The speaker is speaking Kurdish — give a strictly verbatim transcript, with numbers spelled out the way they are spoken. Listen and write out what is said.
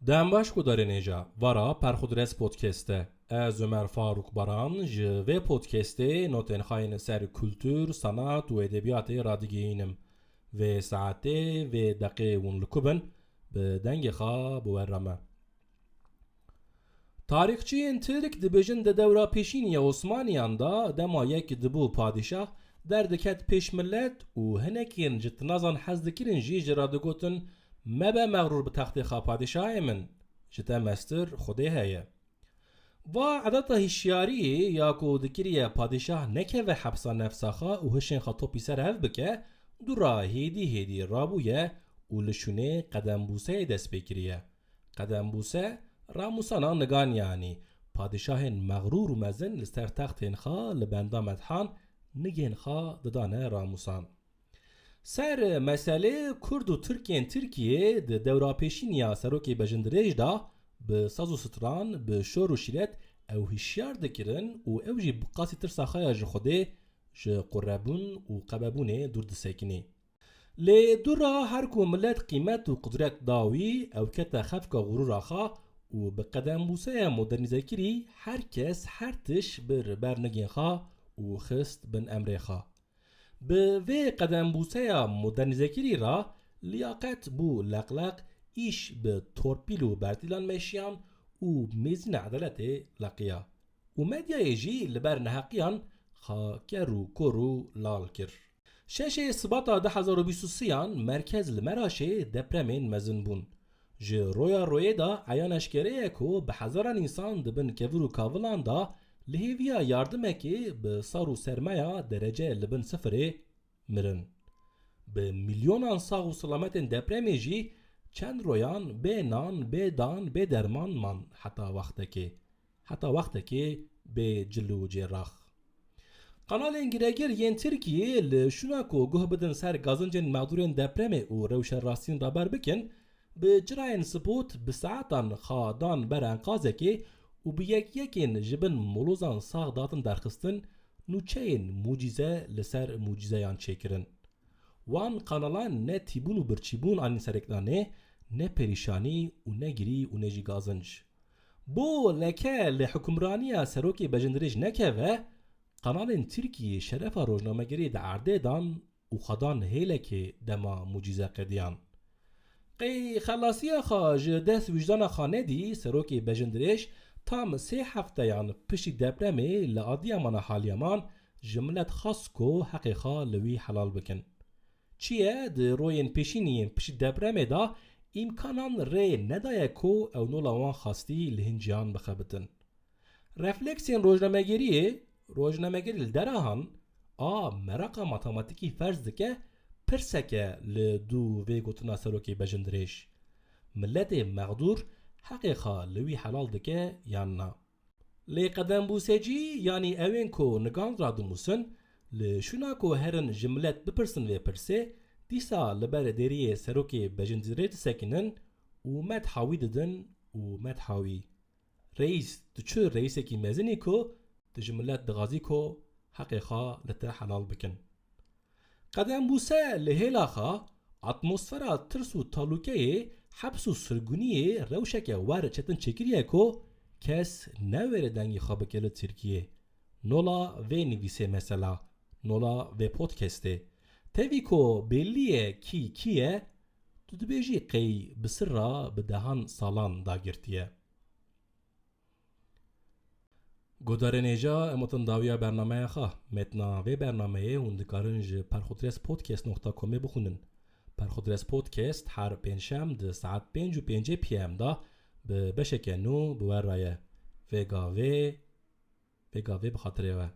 Dem baş gudarên hêja, vara Perxudres Podcast e. Ez Ömer Faruk Baran ji vê podcastê notên xwe yên ser kultur, sanat û edebiyatê radigihînim. Vê saetê, vê deqê hûn li ku bin, bi dengê xwe bi we re me. Tarîxçiyên Tirk dibêjin di dewra pêşînî ya Osmaniyan de dema yek dibû padîşah, derdiket pêş milet û hinekên ji tinazan hez dikirin jî ji re digotin, "Mebe mexrûr bi textê xwe padîşahê min. Ji te mestir Xwedê heye." Va edeta hişyariyê ya ku dikiriye padîşah nekeve hepsa nefsa xwe û hişên xwe topî ser hev bike, dûra hêdî hêdî rabûye û li şûnê qedembûseyê dest pê kiriye. Qedembûse, ramûsana nigan, yanî padîşahên mexrûr û mezin li ser textên xwe li benda medhan nigên xwe didane ramûsan. Ser meselê Kurd û Tirkên Tirkiyê di dewra pêşîn ya serokê bejindirêj de bi saz û stran, bi şor û şîret ew hişyar dikirin û ew jî bi qasî tirsa xwe ya ji Xwedê, ji qurebûn û qebebûnê dûr disekinî. Lê dûra her ku milet qîmet û qudret da wî, ew kete xefka xurûra xwe û bi qedembûseya modernîzekirî her kes her tiş bir ber nigên xwe û xist bin emrê xwe. Bi vê qedembûseya modernîzekirî re liyaqet bû leqleq, îş bi torpîl û bertîlan meşiyan û mêzîna edaletê leqiya. Û medyayê jî li ber neheqiyan xwe ker û kor û lal kir. Şeşê Sibata du hezar û bîst û sêyan merkez li Meraşê depremên mezin bûn. Ji roya royê de eyan eşkere ye ku bi hezaran însan di bin kevir û kavilan de li hêviya yardimekê bi sar û sermeya derece li bin sifirê mirin. Bi milyonan sax û selametên depremê jî çend royan bê nan, bê dan, bê derman man heta wextekê. Heta wextekê bê cil û cêrax. Kanalên giregir yên Tirkiyê li şûna ku guh bidin ser gazincên mexdûrên depremê û rewşa rastîn raber bikin, bi çirayên spot bi saetan xwe dan ber enqazekê û bi yek yekên ji bin molozan sax datin derxistin, nûçeyên mucîze li ser mucîzeyan çêkirin. Wan kanalan ne tîbûn û birçîbûn anîn ser ekranê, ne perîşanî û ne girî û ne jî gazinc. Bo leke li hukimraniya serokê bejindirêj nekeve, kanalên Tirkiyê şerefa rojnamegeriyê di erdê dan û xwe dan hêlekê dema mucîze qediyan. Qey xelasiya xwe ji dest wijdana xwe nedî, serokê bejindirêj tam sê hefteyan piştî depremê li Adiyaman a Haliyaman ji milet xwest ku heqê xwe li wî helal bikin. Çi ye, di royên pêşînî yên piştî depremê de îmkanan rê nedaye ku ew nola wan xwestî li hin ciyan bixebitin. Refleksên rojnamegeriyê, rojnamegerî li dera han a meraqa matematîkî ferz dike, pirseke li dû vê gotina serokê bejindirêj. Miletê mexdûr heqê xwe li wî helal dike yan na? Lê qedembûsecî, yanî ewên ku nigan radimûsin, li şûna ku herin ji milet bipirsin vê pirsê, dîsa li ber dêriyê serokê bejindirêj disekinin û medha wî didin û medha wî. Reîs, tu çi reîsekî mezin î ku tu ji milet dixwazî ku heqê xwe li te helal bikin? Qedembûse li hêla xwe atmosfera tirs û talûkeyê, heps û sirgûniyê rewşeke wer çetin çêkiriye ku kes newêre dengê xwe bike li Tirkiyê. Nola vê nivîsê mesela, nola vê podcastê. Tevî ku bellî ye kî kî ye, tu dibêjî qey bi sirra bi dehan salan dagirtiye. Guhdarên hêja, em hatin dawiya bernameya xwe. Metna vê bernameyê hûn dikarin ji perxudres podcast nokta comê bixwînin. Perxudres Podcast her pêncşem di saet pênc û pêncê P M de bi beşeke nû bi we re ye. Vê gavê, vê gavê bi xatirê we.